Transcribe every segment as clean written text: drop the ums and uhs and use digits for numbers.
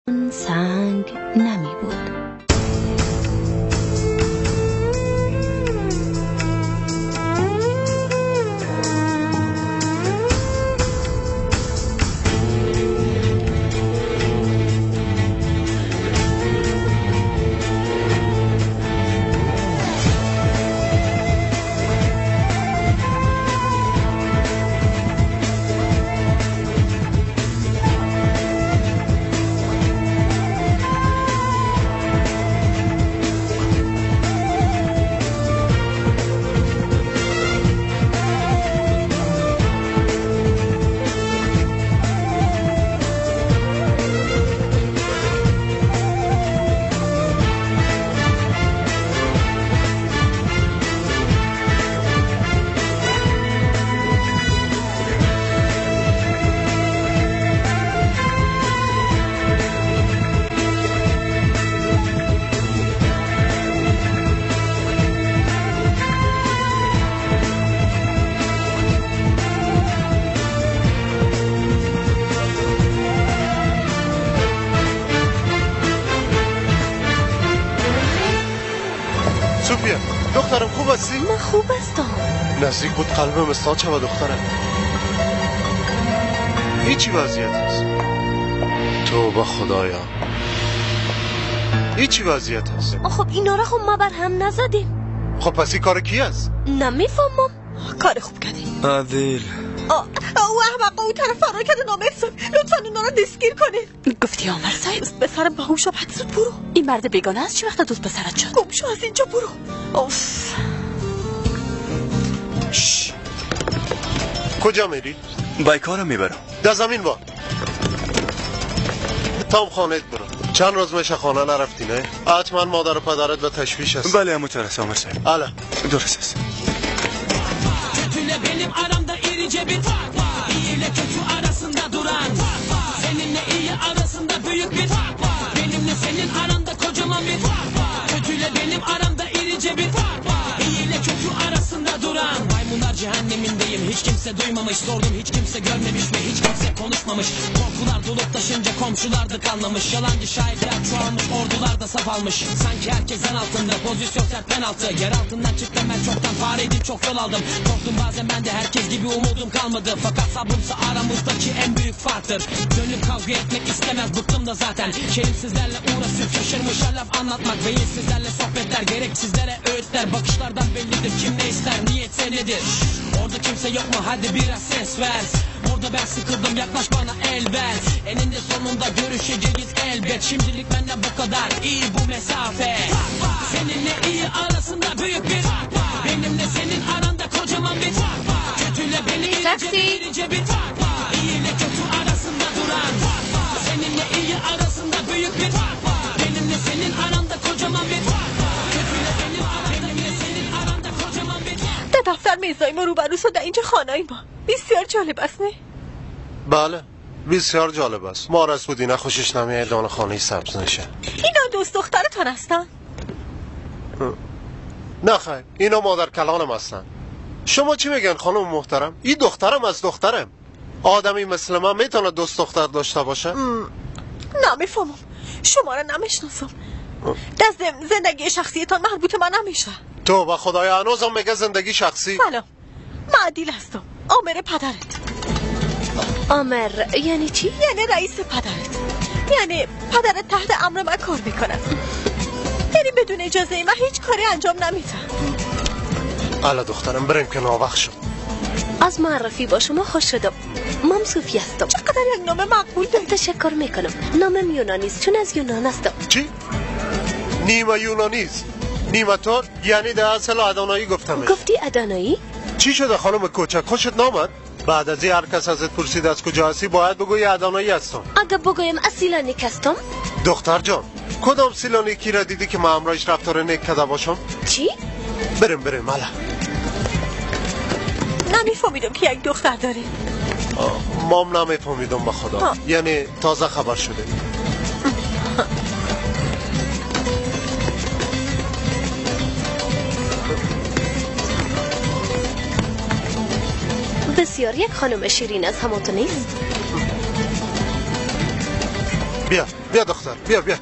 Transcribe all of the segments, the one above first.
سنگ نمی بود. دخترم خوب هستی؟ من خوب هستم. نزدیک بود قلبم استاد شود دخترم. هیچی وضعیت هست. توبه خدایا، هیچی وضعیت هست. خب اینا را خب ما بر هم نزدیم. خب پس این کار کی است؟ نمیفهمم. کار خوب کردی عادل. او احمق او طرف فرار کرده نامرسون. لطفا اونا را دستگیر کنید. گفتی آمر صاحب دوست پسرم باهوش آمد. زود برو. این مرد بیگانه است چه وقت دوست پسرت شد؟ گم شو از اینجا برو. اوف. کجا میری؟ بایکارم میبرم. در زمین با تام خانهت برو. چند روز میشه خانه نرفتی نه؟ حتما مادر و پدرت به تشویش هست. بله امو ترس آمر صاحب. اله درست است. Benim aramda irice bir fark var. İyi ile kötü arasında duran fark var. Seninle iyi arasında büyük bir fark var. Benimle senin aranda kocaman bir fark var. Kötüyle benim aramda irice bir fark var. İyi ile kötü arasında duran. Maymunlar cehennemindeyim, hiç kimse duymamış. Sordum hiç kimse görmemiş ve hiç kimse konuşmamış. Korkular dolup taşınca komşular da kanlamış. Yalancı şahitler çoğalmış, ordular da saf almış. Sanki herkesten altında, pozisyon sert penaltı. Yer altından çıktım ben çoktan, fareydim çok yol aldım. Korktum bazen ben de herkes gibi, umudum kalmadı. Fakat sabrımsa aramızdaki en büyük farktır. Gönlüm kavga etmek istemez, bıktım da zaten. Şerifsizlerle uğraşıp şaşırmışlar laf anlatmak. Beyinsizlerle sohbetler, gereksizlere öğütler. Bakışlardan bellidir kim ne ister, niyetse nedir. Orada kimse yok mu, hadi biraz ses ver. Burada ben sıkıldım, yaklaş bana el ver. Eninde sonunda görüşeceğiz elbet. Şimdilik benden bu kadar, iyi bu mesafe. Seninle iyi arasında büyük bir fark var. Benimle senin aranda kocaman bir fark var. Kötüyle benim irice bir fark var. İyi ile kötü arasında duran fark var. Seninle iyi arasında büyük bir fark var. Benimle senin aranda kocaman bir fark var. Kötüyle benim aranda, benimle senin aranda kocaman bir fark var. در دفتر میزای ما روبرو شد، در اینجا خانه ما. بسیار جالب است نه؟ بله بسیار جالب است. ما از بودی نه خوشش نمیاد دان خانه سبز نشه. اینا دوست دخترتان هستن؟ نه خیر، اینا مادر کلانم هستن. شما چی میگن خانم محترم؟ این دخترم از دخترم. آدمی مثل من میتونه دوست دختر داشته باشه؟ نمیفهمم، شما را نمیشناسم. دست زندگی شخصیتان مربوط من نمیشه. تو با خدای هنوزم میگه زندگی شخصی؟ سلام، من عدیل هستم، آمر پدرت. آمر یعنی چی؟ یعنی رئیس پدرت. یعنی پدرت تحت امر من کار میکنه. یعنی بدون اجازه من هیچ کاری انجام نمیده. الا دخترم بریم که ناوقت شد. از معرفی با شما خوش شدم. مام صوفی هستم. چقدر یک نام مقبول داری. تشکر میکنم. نامم یونانی است چون از یونان هستم. چی؟ نیمه یونانی است نیمه ترک، یعنی در اصل ادانایی گفتمش. گفتی ادانایی؟ چی شده خانم کوچک، خوشت نامد؟ بعد از این هر کس ازت پرسید از کجا هستی باید بگویی ادانایی هستم. اگه بگویم از سیلانیک هستم؟ دختر جان کدام سیلانیکی را دیدی که من همراهش رفتار نیک کرده باشم؟ چی؟ بریم بریم. الا نمیفهمیدم که یک دختر داری. مام نمیفهمیدم به خدا، یعنی تازه خبر شده. بسیار یک خانم شیرین از همون تو نیست؟ بیا بیا دختر، بیا بیا.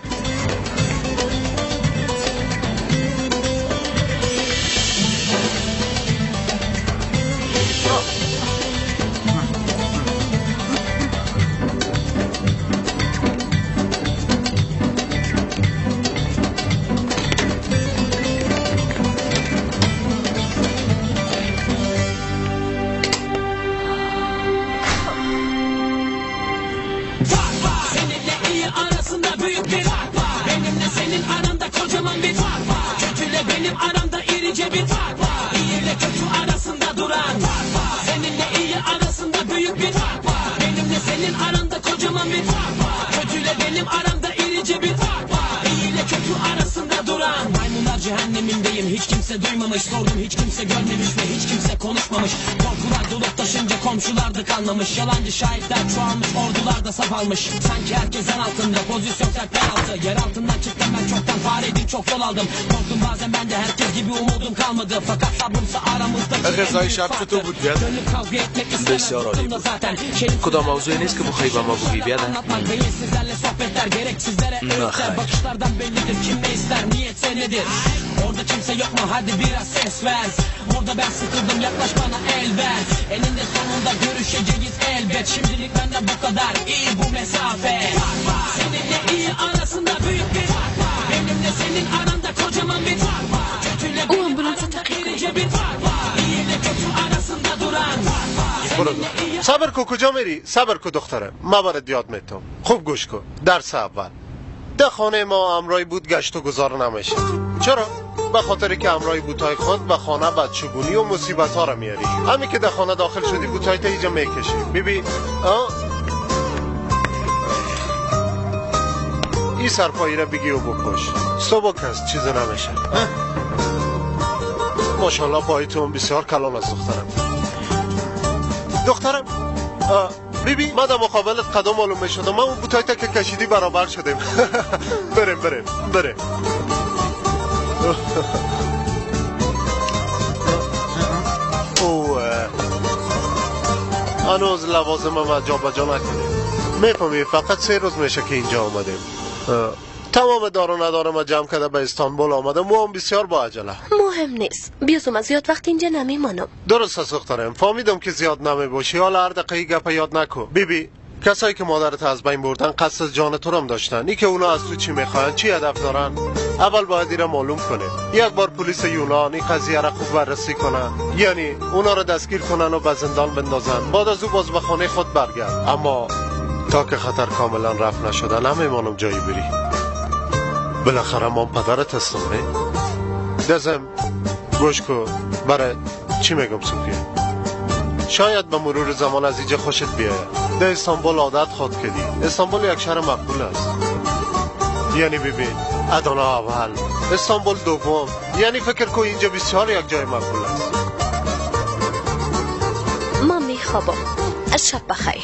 Sordum hiç kimse görmemiş ve hiç kimse konuşmamış. Korkular dolup taşınca komşular da kanlamış. Yalancı şahitler çoğalmış, ordular da saf almış. Sanki herkes zan altında, pozisyon sert penaltı. Yer altından çıktım ben çoktan, fareydim çok yol aldım. Korktum bazen ben de herkes gibi, umudum kalmadı. Fakat sabrımsa aramızda غذای شب چطور بود بیاد؟ kavga etmek istemem. بسیار عالی Bıktım da بود. zaten. کدام موضوعی نیست که بخوای به ما بگویی بیادر؟ Anlatmak beyinsizlerle sohbetler gereksizlere نه öğütler. خیر. Bakışlardan bellidir kim ne ister niyetse nedir. Orada kimse yok mu hadi biraz ses ver. Burada ben sıkıldım yaklaş bana el ver. Eninde sonunda görüşeceğiz elbet. Şimdilik benden bu kadar iyi bu mesafe. Seninle iyi arasında büyük bir fark var. Benimle senin aranda kocaman bir fark var. Kötüyle او benim آمبولانس aramda تعقیب کنید. irice bir fark var. İyi ile kötü arasında duran fark var. برو. Seninle iyi صبر کو، کجا میری؟ صبر کو دخترم، ما برات یاد میتم. خوب گوش کن. درس اول: ده خانه ما امرای بود گشت و گذار نمیشه. چرا؟ به خاطر که امرای بوتای خود به خانه بدشگونی و مصیبت ها را میاری. همین که در خانه داخل شدی بوتای تا اینجا میکشی. بیبی آه؟ این سرپایی را بگی و بپوش. سبک است، چیز نمیشه. ماشاءالله پایتون بسیار کلان است دخترم. دخترم بیبی ما در مقابلت قدم معلوم میشدم. ما اون بوتای تا که کشیدی برابر شدیم. بریم بریم بریم. او هنوز لوازم ما جا به جا نکردیم. میفهمی فقط 3 روز میشه که اینجا آمدیم. تمام دار و ندار ما جمع کرده به استانبول آمدم و هم بسیار با عجله. مهم نیست، بیازم من زیاد وقت اینجا نمیمانم. درست است دخترم، فهمیدم که زیاد نمی باشی. حالا هر دقیقه گپ یاد نکن. بیبی کسایی که مادرت از بین بردن قصد جان تو هم داشتن. ای که اونا از تو چی میخواین، چی هدف دارن، اول باید ایرا معلوم کنه. یک بار پلیس یونان این قضیه را خوب بررسی کنن، یعنی اونا را دستگیر کنن و به زندان بندازن. بعد از او باز به خانه خود برگرد. اما تا که خطر کاملا رفع نشده نمیمانم جایی بری. بالاخره ما پدرت هستم. نه دزم گوش کو برای چی میگم سوفیه. شاید به مرور زمان از اینجا خوشت بیاید. در استانبول عادت خود کردی. استانبول یک شهر مقبول است. یعنی ببین ادانا اول، استانبول دوم، یعنی فکر کن اینجا بسیار یک جای مقبول است. ما میخوابم. از شب بخیر.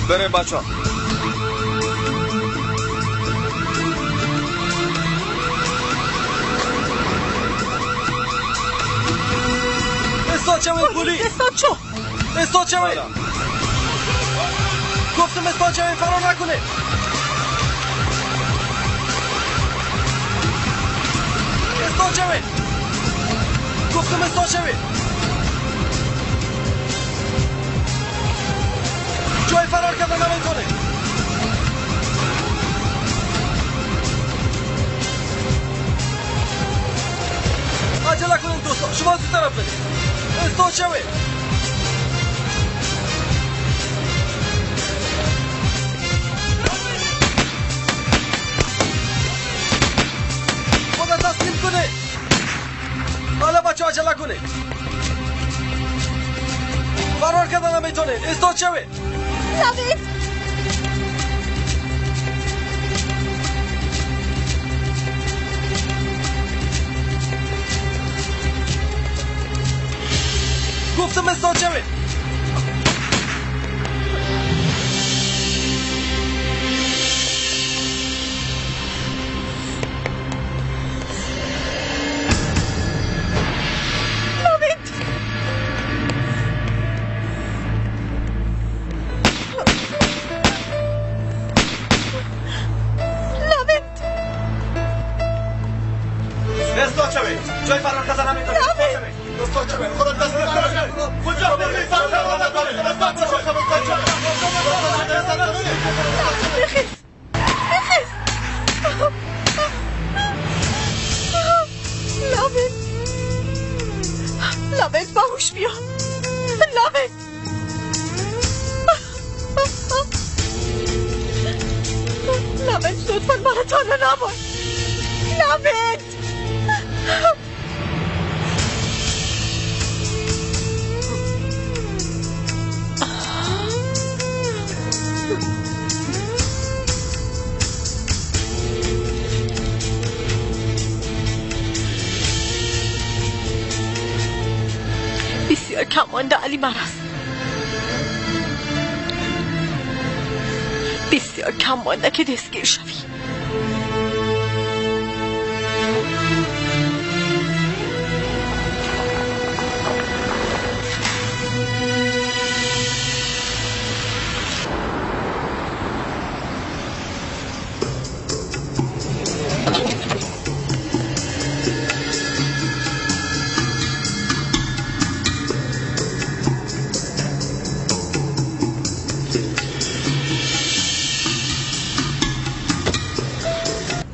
بریم بچه ها. استاد شوید پولی. استاد شو. استاد شوید. گفتم استاد شوید، فرار نکنه. استاد شوید. گفتم استاد شوید. جای فرار کردن نمیتونه. عجله کنین دوستان، شما زودتر طرف برید. استاد شوید. خدا تسلیم کنه. حالا بچه عجله کنه. فرار کردن نمیتونه. استاد شوید. نوید، گفتم استاد شوید. کمانده علی مرز، بسیار کم مانده که دستگیر شوی.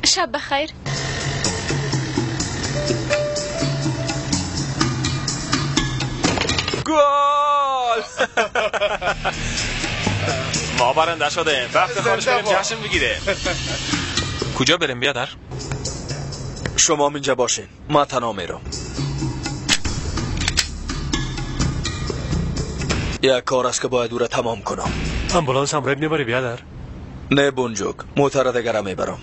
شب بخیر. گل. ما برنده شدیم. وقت خارج بریم جشن بگیریم. کجا بریم بیادر؟ شما اینجا باشین، ما تنها میرم. یک کار است که باید او را تمام کنم. آمبولانس هم میبری بیادر؟ نه بونجوک، موتر دیگر میبرم.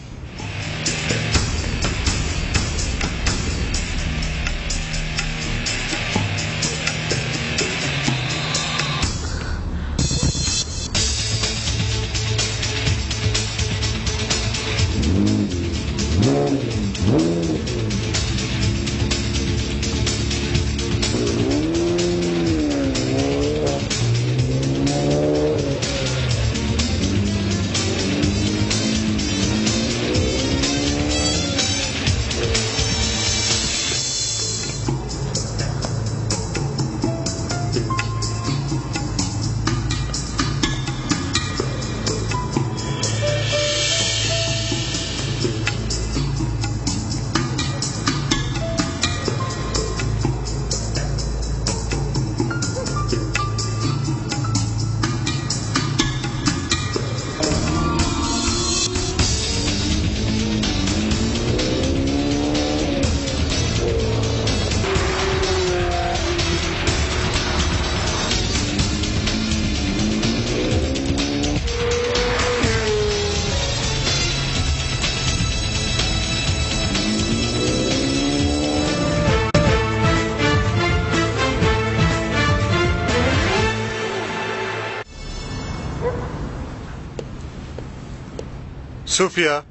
سوفیا،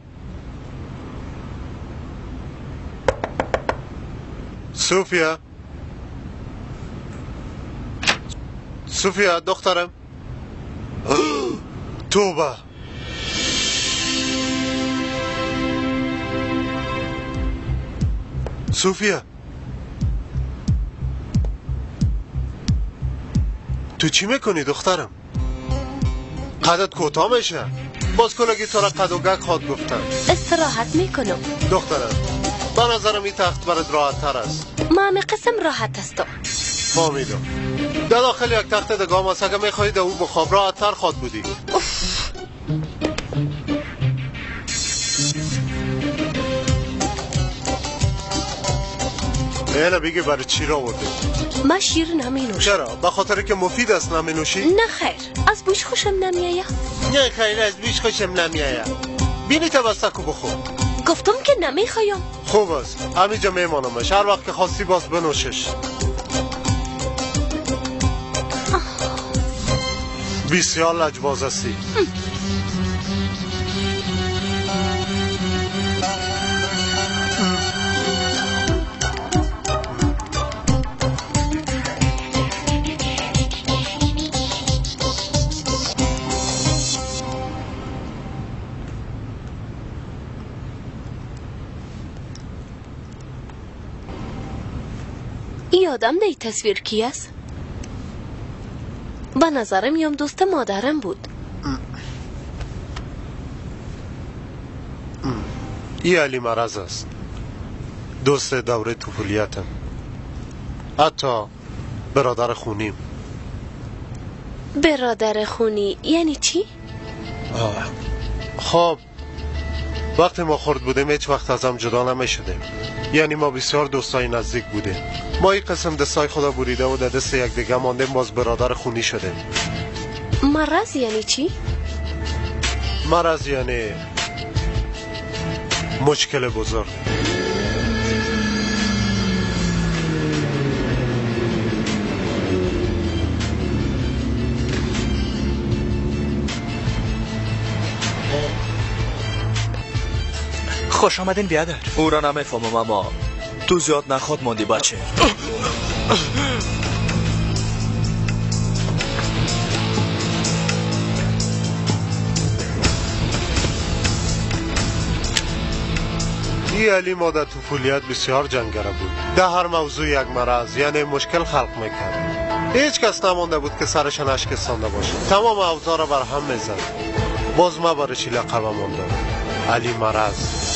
سوفیا، سوفیا دخترم. توبه. سوفیا، تو چی میکنی دخترم؟ قدت کوتاه میشه. باز کلگی تو را قد و گگ خواد گفتم. استراحت میکنم دخترم. به نظرم این تخت برات راحت تر است. ما همی قسم راحت هستم. فهمیدم. در داخل یک تخت دگام است، اگه میخوایی در او بخواب راحت تر خواد بودی. اوف. اینه بگی برای چی را آوردی؟ من شیر نمی نوشم. چرا؟ به خاطر که مفید است نمی نوشی؟ نه خیر، از بوش خوشم نمیآید. نه خیر، از بوش خوشم نمیآید. بینی تا بسته کو بخور. گفتم که نمیخوایم. خوب است، همینجا میمانمش. هر وقت که خواستی باز بنوشش. بسیار لجباز هستی. یادم در تصویر کی است؟ به نظرم یم دوست مادرم بود. ای علی مرض است، دوست دوره طفولیتم، حتی برادر خونیم. برادر خونی یعنی چی؟ خب وقتی ما خرد بودیم هیچ وقت ازم جدا نمی شدیم. یعنی ما بسیار دوستای نزدیک بودیم. ما این قسم دستای خدا بریده و در دست یک دیگه ماندیم، باز برادر خونی شدیم. مرض یعنی چی؟ مرض یعنی مشکل بزرگ. خوش آمدین بیادر. او را نمیفهمم اما تو زیاد نخواد ماندی بچه. ای علی ما در طفولیت بسیار جنگره بود. در هر موضوع یک مرض یعنی مشکل خلق میکرد. هیچ کس نمانده بود که سرش نشکستانده باشه. تمام اوضاع را بر هم میزد. باز ما برای چی لقبم مانده علی مرض.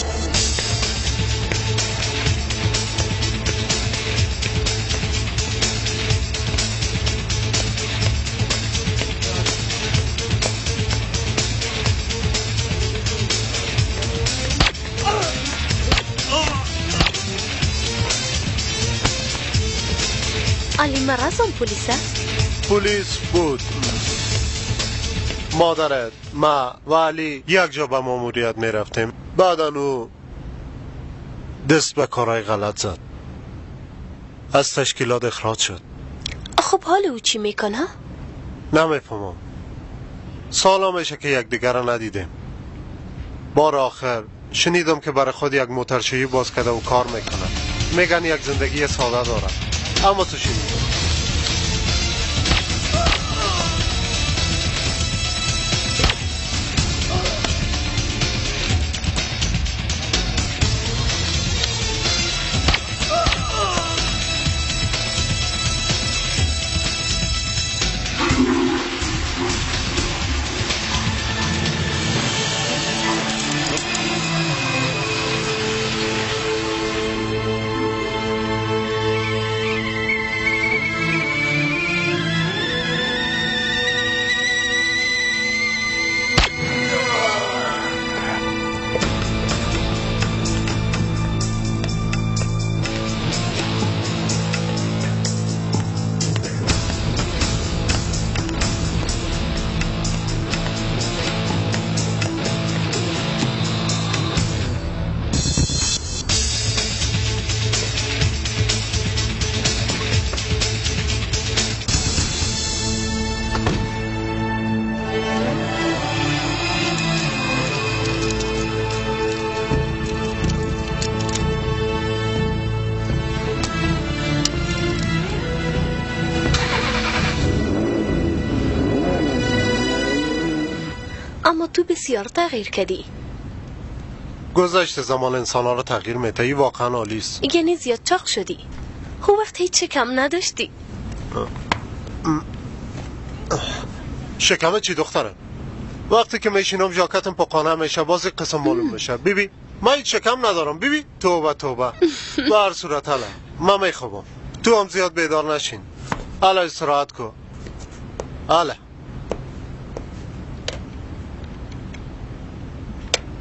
علی مرض هم پلیس است؟ پلیس بود. مادرت، ما و علی یک جا به ماموریت می رفتیم. بعدا او دست به کارهای غلط زد، از تشکیلات اخراج شد. خب حال او چی میکنه؟ نمیفهمم. سالا میشه که یکدیگر را ندیدیم. بار آخر شنیدم که برای خود یک موترشویی باز کرده و کار میکنه. میگن یک زندگی ساده داره. اما تو شنیدم. اما تو بسیار تغییر کردی. گذشت زمان انسان ها رو تغییر میده. ای واقعا عالی است. یعنی زیاد چاق شدی. خب وقت هیچ شکم نداشتی. شکم چی دخترم؟ وقتی که میشینم ژاکتم پاقانه میشه، باز قسم معلوم میشه. بیبی من هیچ شکم ندارم. بیبی توبه توبه. به هر صورت حالا من میخوابم، تو هم زیاد بیدار نشین. حالا استراحت کو. حالا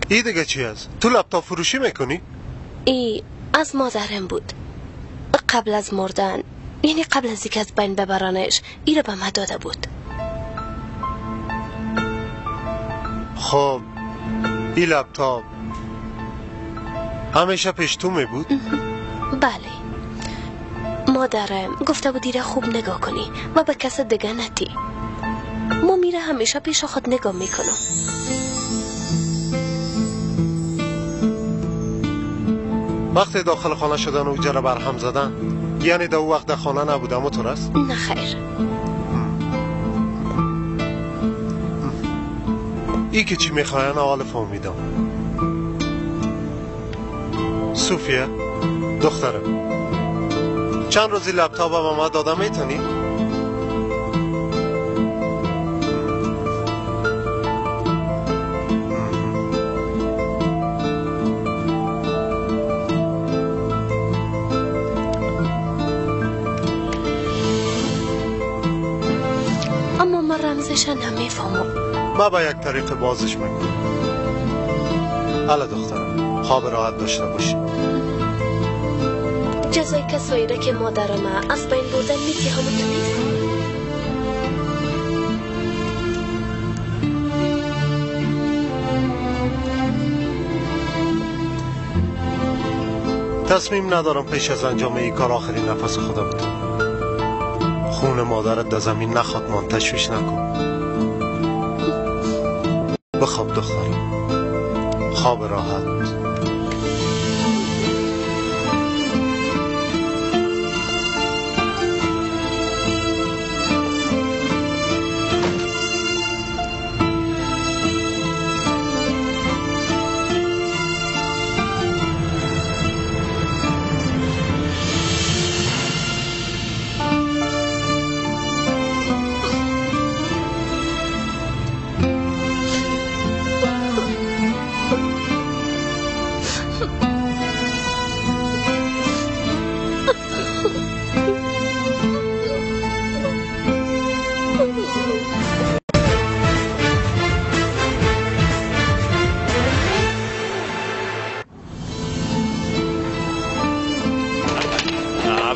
ای دیگه چی است؟ تو لپتاپ فروشی میکنی؟ ای از مادرم بود. قبل از مردن، یعنی قبل از اینکه از بین ببرانش، ای رو به من داده بود. خب ای لپتاپ همیشه پیش تو می بود؟ بله. مادرم گفته بود ایره خوب نگاه کنی و به کس دیگه نتی. ما میره همیشه پیش خود نگاه میکنم. وقتی داخل خانه شدن و جره برهم زدن، یعنی در او وقت در خانه نبودم و تو راست؟ نه خیر. ای که چی میخواین حال فهمیدم. صوفیه دخترم، چند روزی لپتاپ به ما دادم میتونی؟ اما من رمزش نمیفهمم. ما با یک طریق بازش میکنم. حالا دخترم خواب راحت داشته باشی. جزای کسایی را که مادر ما از بین بردن میتی همون تو نیست؟ تصمیم ندارم پیش از انجام این کار آخرین نفس خودم بدم. خون مادرت در زمین نخواد مان، تشویش نکن. بخواب دخترم، خواب راحت.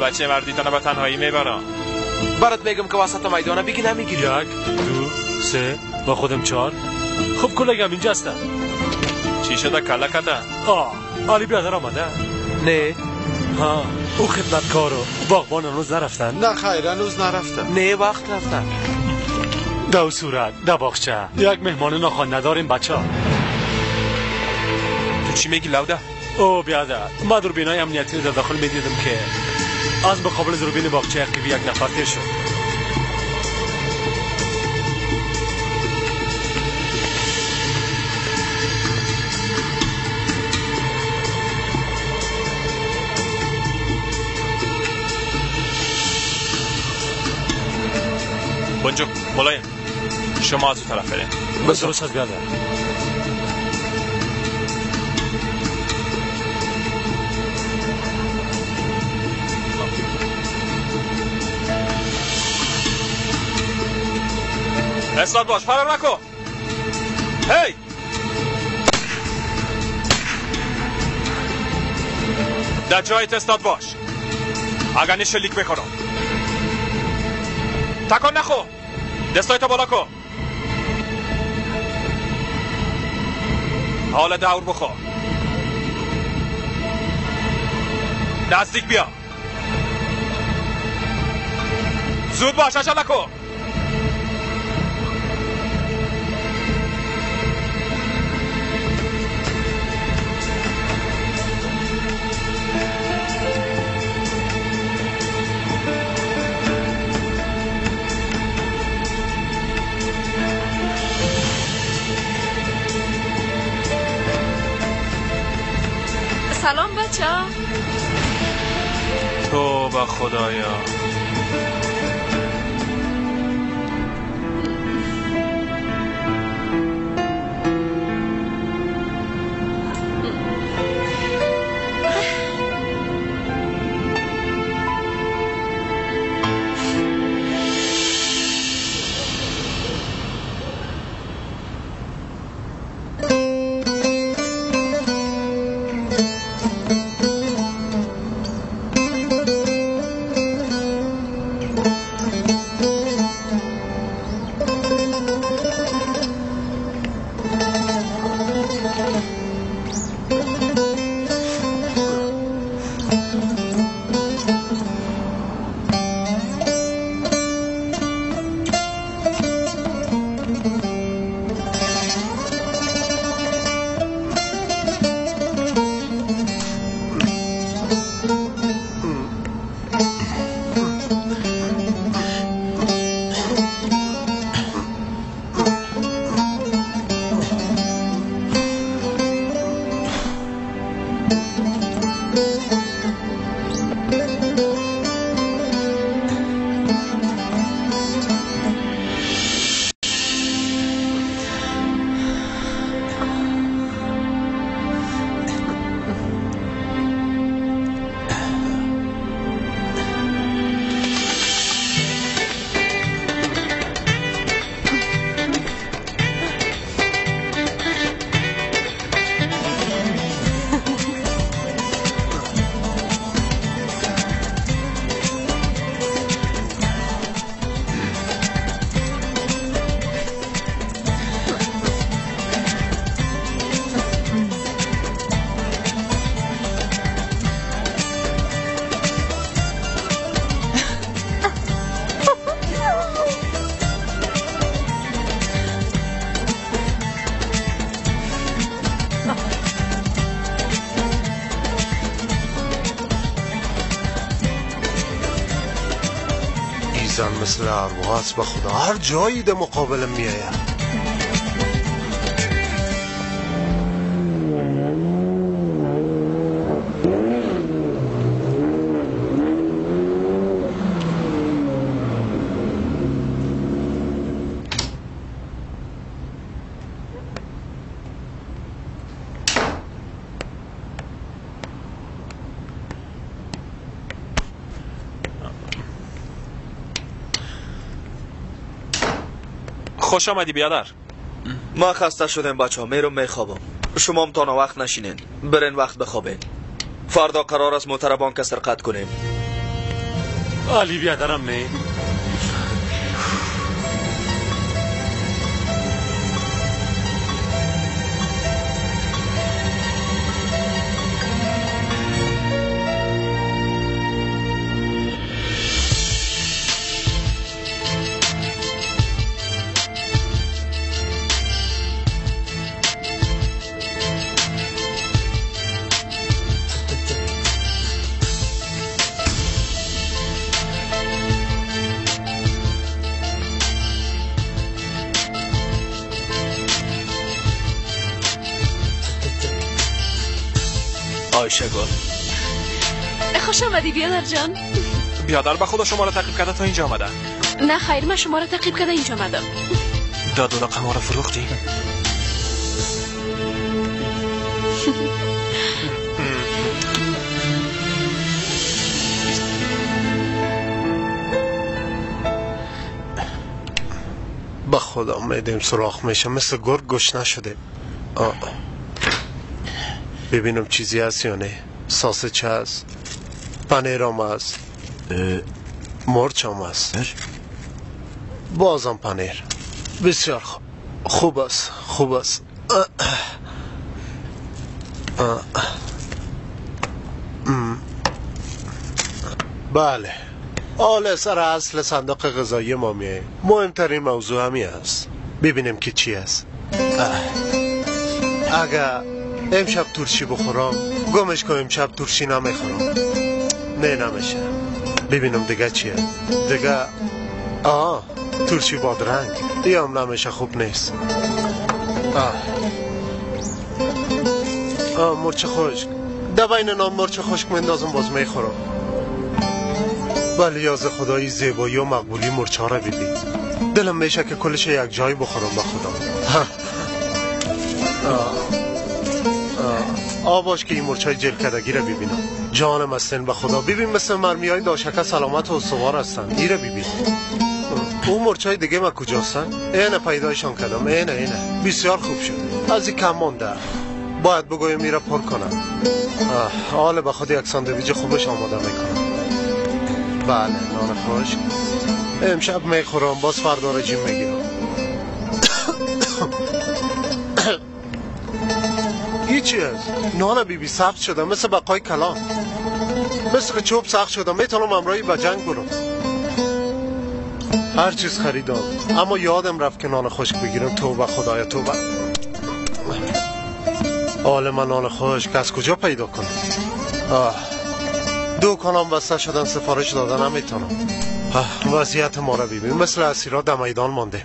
بچه مردیتانه به تنهایی میبرم. برات میگم که وسط میدانه بگی نمیگیری. 1 2 3 با خودم 4. خب کلگم اینجا هستم. چی شده کله کده؟ آه علی بیادر آمده؟ نه. ها او خدمتکارو باغبان هنوز نرفتن؟ نه خیر هنوز نرفتن. نه وقت رفتن. دو صورت ده باغچه یک مهمان ناخوانده داریم بچه. تو چی میگی لوده؟ او بیادر ما دوربینای امنیتی در داخل میدیدم که از مقابل دوربین باغچه عقبی یک نفر تیر شد. بنجو ملایم شما از اون طرف برین. درست از بیادر. استاد باش، فرار نکن. هی در جایت استاد باش، اگر شلیک میکنم. تکان نخو، دستایتو بالا کن. حال دور بخور، نزدیک بیا، زود باش، عجله کن. بچه ها. توبه خدایا. مثل ارواح است به خدا، هر جایی ده مقابلم میآید. خوش آمدی بیادر. ما خسته شدیم بچه ها، میرم میخوابم. شما هم تا وقت نشینین، برین وقت بخوابین. فردا قرار است موتر بانک سرقت کنیم. عالی بیادرم نه. آیشه گل خوش آمدی بیادر جان. بیادر به خدا شما را تعقیب کرده تا اینجا آمده. نه خیر، من شما را تعقیب کرده اینجا آمدم. داد و ما را فروختی. به خدا میدیم سراخ میشه، مثل گرگ گشنه شده. ببینم چیزی هست یا نه. ساسچ هست، پنیرم هست، مرچ هم هست، بازم پنیر. بسیار خوب، خوب است، خوب است. بله، حالا سر اصل صندوق غذایی ما میاییم. مهمترین موضوع همی است. ببینیم که چی است. اگر امشب ترشی بخورم، گمش کنم امشب ترشی نمیخورم. نه نمیشه. ببینم دیگه چیه. دیگه ترشی بادرنگ دیگه هم نمیشه، خوب نیست. مرچ خشک در بین نان مرچ خشک مندازم باز میخورم. ولی از خدایی زیبایی و مقبولی مرچ ها را ببین، دلم میشه که کلش یک جای بخورم. به خدا آباش که این مرچای جل کدگی را ببینم. جانم هستن به خدا. ببین مثل مرمی های داشکه سلامت و استوار هستن. ایره ببین. اون مرچای دیگه ما کجاستن؟ اینه پیدایشان کردم. اینه بسیار خوب شد. از این کم مانده. باید بگویم میره پر کنم. حالا به خود یک ساندویچ خوبش آماده میکنم. بله نان خشک امشب میخورم، باز فردا رژیم میگیرم. هیچی از نان بی بی سخت شده، مثل بقای کلان، مثل چوب سخت شده. میتونم امرایی به جنگ برم. هر چیز خریدم اما یادم رفت که نان خشک بگیرم. توبه خدایا توبه. حال من نان خشک از کجا پیدا کنم؟ دوکانم بسته شدن، سفارش دادن نمیتونم. وضعیت ما را ببین، مثل اسیرا در میدان مانده.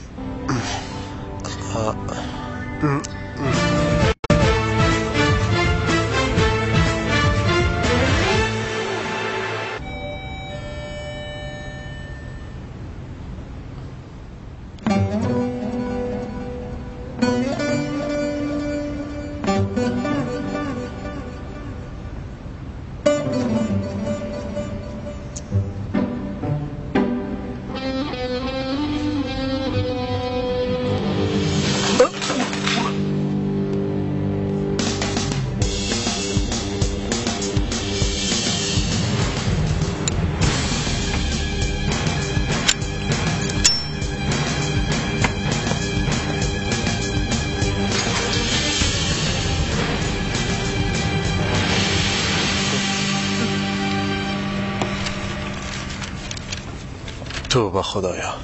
توبه خدایا.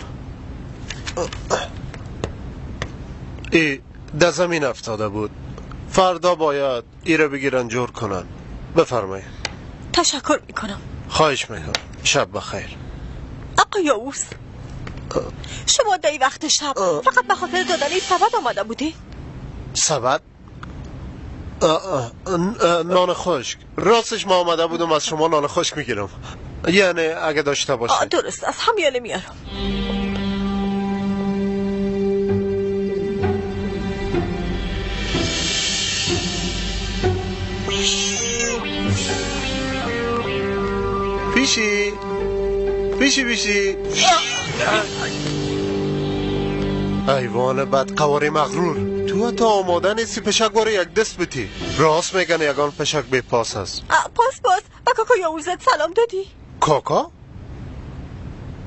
ای در زمین افتاده بود. فردا باید ای را بگیرن جور کنن. بفرمایید. تشکر میکنم. خواهش میکنم. شب بخیر. آقا یاووز، شما در وقت شب فقط به خاطر دادن این سبد آمده بودی؟ سبد؟ نان خشک. راستش ما آمده بودم از شما نان خشک میگیرم، یعنی اگه داشته باشید. درست، از همیاله میارم. پیشی پیشی پیشی. ایوان بد قواری مغرور، تو تا آماده نیستی پشک باره یک دست بتی. راست میگن یگان پشک بی پاس است. پاس پاس. با کاکا یاووزت سلام دادی؟ کاکا؟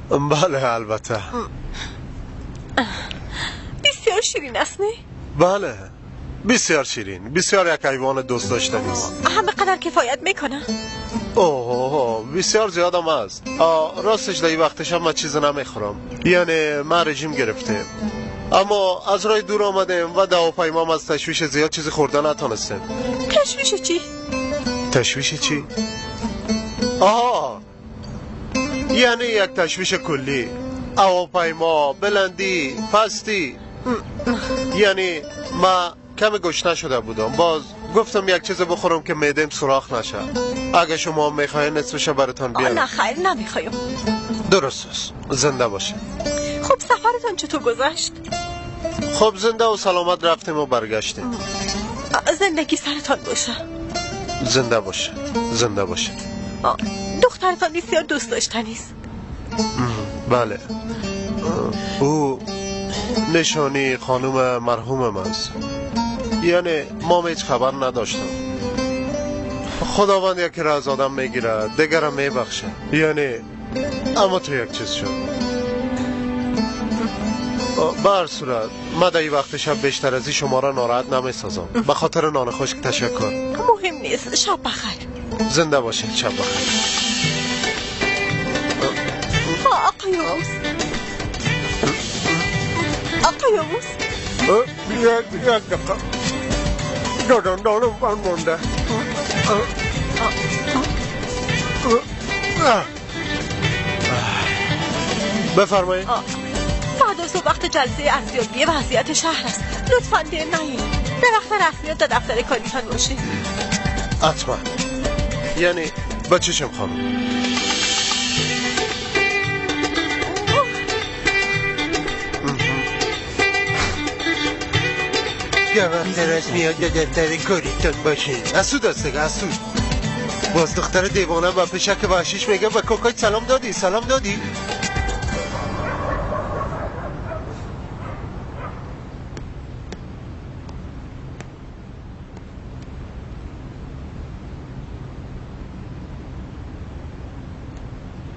بله البته. بسیار شیرین است نه؟ بله بسیار شیرین، بسیار یک حیوان دوست داشتنی است. همه قدر کفایت میکنه. اوه بسیار زیادم است. راستش در این وقت شب من چیز نمیخورم، یعنی من رژیم گرفته، اما از راه دور آمدیم و دواپیمام از تشویش زیاد چیزی خورده نتانستیم. تشویش چی؟ تشویش چی؟ آها یعنی یک تشویش کلی، هواپیما، بلندی، پستی. یعنی ما کم گشنه شده بودم، باز گفتم یک چیز بخورم که معده‌م سوراخ نشه. اگه شما میخواین نصفش براتون بیارم. نه خیر نمیخوایم. درست است، زنده باشه. خب سفرتان چطور گذشت؟ خب زنده و سلامت رفتیم و برگشتیم. زندگی سرتان باشه. زنده باشه، زنده باشه. دخترتان بسیار دوست داشتنی است. بله او نشانی خانم مرحومم است، یعنی ما هیچ خبر نداشتم. خداوند یکی را از آدم میگیره دیگرم میبخشه، یعنی اما تو یک چیز شد. به هر صورت من در این وقت شب بیشتر از این شما را ناراحت نمیسازم. به خاطر نان خشک تشکر. مهم نیست، شب بخیر. زنده باشید، شب بخیر. آقا یاووز، آقا یاووز، یک دقیقه دادم من مونده. بفرمایید. فردا صبح وقت جلسه ارزیابی وضعیت شهر است. لطفاً دیر نیایید. به وقت رسمیات در دفتر کاریتان باشید. حتما. یعنی با چشم خانم. یه وقت رسمی ها دفتر کاریتون باشه. از تو دست دیگه، از تو. باز دختر دیوانه با پشک وحشیش میگه به کوکای سلام دادی، سلام دادی.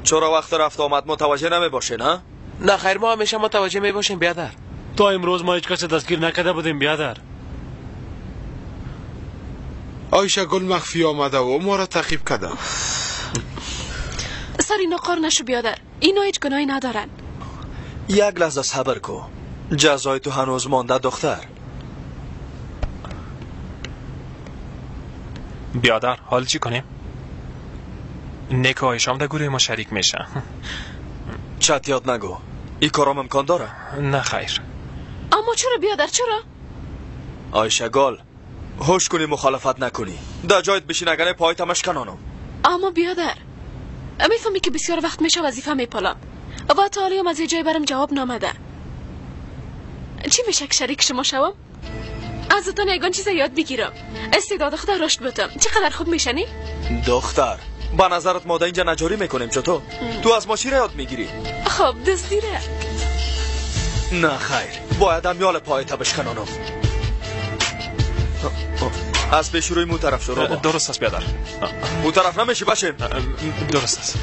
چرا وقت رفت آمد متوجه نمی باشه؟ نه؟ نه خیر، ما همیشه متوجه می باشیم بیادر. تا امروز ما هیچ کس دستگیر نکرده بودیم بیادر. آیشه گل مخفی آمده و ما را تعقیب کرده. سر اینا قار نشو بیادر، اینا هیچ گناهی ندارن. یک لحظه صبر کو، جزای تو هنوز مانده دختر. بیادر حال چی کنیم؟ نیک و آیشه هم در گروه ما شریک میشه. چت یاد نگو، این کارام امکان داره؟ نه خیر. اما چرا بیادر، چرا؟ آیشه گل هوش کنی، مخالفت نکنی، در جایت بشین، اگر پایت همش کنانم. اما بیادر میفهمی که بسیار وقت میشه وظیفه میپالم و تا حالا از یه جای برم جواب نامده. چی میشه که شریک شما شوم؟ ازتان یگان چیز یاد بگیرم، استعداد خود رشد بدم، چقدر خوب میشنی؟ دختر با نظرت ما در اینجا نجاری میکنیم چطور؟ تو از ما چی را یاد میگیری؟ خب دزدیره. نه خیر، باید امیال پایت بشکنانم. از پیش روی مو طرف شو. درست است بیادر. مو طرف نمیشی بشه. درست است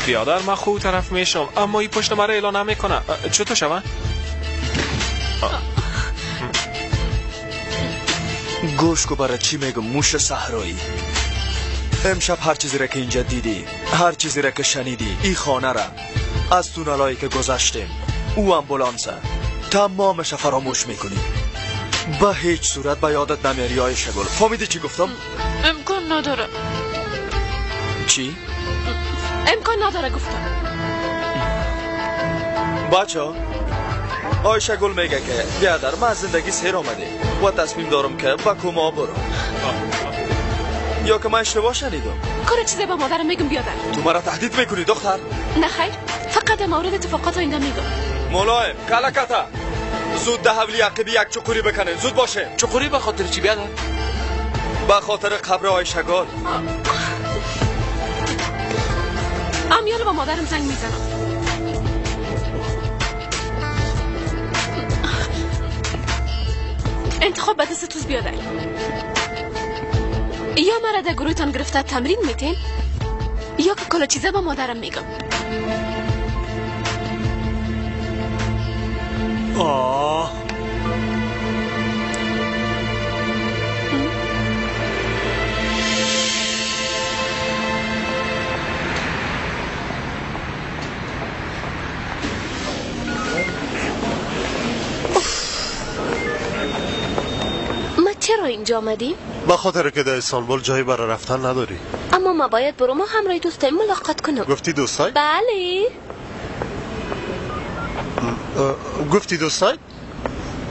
بیادر، من خوب طرف میشم، اما این پشت مرا اعلان نمیکنه. چطور شوه؟ گوش کو برای چی میگم موش صحرایی. امشب هر چیزی را که اینجا دیدی، هر چیزی را که شنیدی، این خانه را، از تونلایی که گذشتیم، او امبولانس، تمامش فراموش میکنی. به هیچ صورت به یادت نمیاری آیشه گل. فهمیدی چی گفتم؟ امکان نداره. چی؟ امکان نداره گفتم. بچه آیشه گل میگه که بیادر من از زندگی سیر آمده و تصمیم دارم که به کما برم. یا که من اشتباه شنیدم؟ کار چیزی با مادرم میگم بیادر. تو مرا تهدید میکنی دختر؟ نه خیر، فقط مورد اتفاقات آینده میگم. ملایم کلکتا زود ده حولی عقبی یک چقوری بکنه، زود باشه. چقوری به خاطر چی بیادر؟ به خاطر قبر آیشه گل. امیال با مادرم زنگ میزنم. انتخاب به دست توز بیادر. یا مرا در گروهتان گرفته تمرین میتین، یا که کل چیزه با مادرم میگم. آه ما چرا اینجا آمدیم؟ به خاطر که در استانبول جایی برای رفتن نداری. اما ما باید برو ما همراه دوستای ملاقات کنم. گفتی دوستای؟ بله. گفتی دوستای؟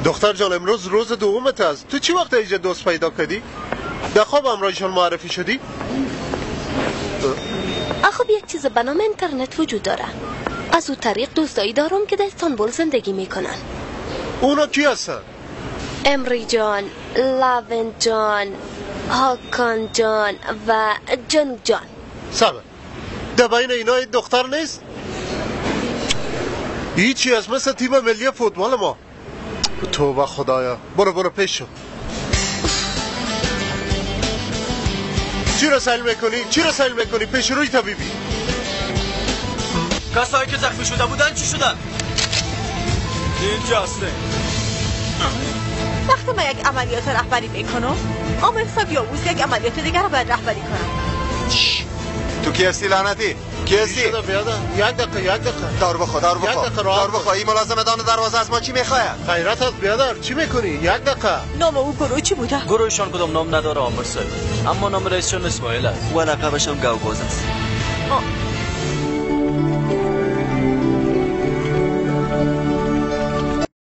دختر جان امروز روز دومت است. تو چی وقت اینجا دوست پیدا کردی؟ در خواب همراهشان معرفی شدی؟ خب یک چیز به نام اینترنت وجود داره. از او طریق دوستایی دارم که در استانبول زندگی میکنن. اونا کی هستن؟ امری جان، لاون جان، هاکان جان و جنگ جان. صبر، در بین اینا دختر نیست؟ هیچی از مثل تیم ملی فوتبال ما. توبه خدایا، برو برو پیش شو. چی را سیل میکنی؟ چی را سیل میکنی؟ پیش روی تا بیبی. کسایی که زخمی شده بودن چی شدن؟ اینجا هسته. وقتی من یک عملیات رهبری میکنم، آمر صاحب یاووز یک عملیات دیگر رو باید رهبری کنم. تو کی هستی لعنتی؟ کی هستی؟ یک دقیقه، یک دقیقه. دار بخوا، دار بخوا، دار بخوا. این ملازم دان دروازه از ما چی میخواید؟ خیرت است بیادر، چی میکنی؟ یک دقیقه. نام او گروه چی بوده؟ گروهشان کدام نام نداره آمر صاحب، اما نام رئیسشان اسماعیل است و لقبش هم گوگوز است.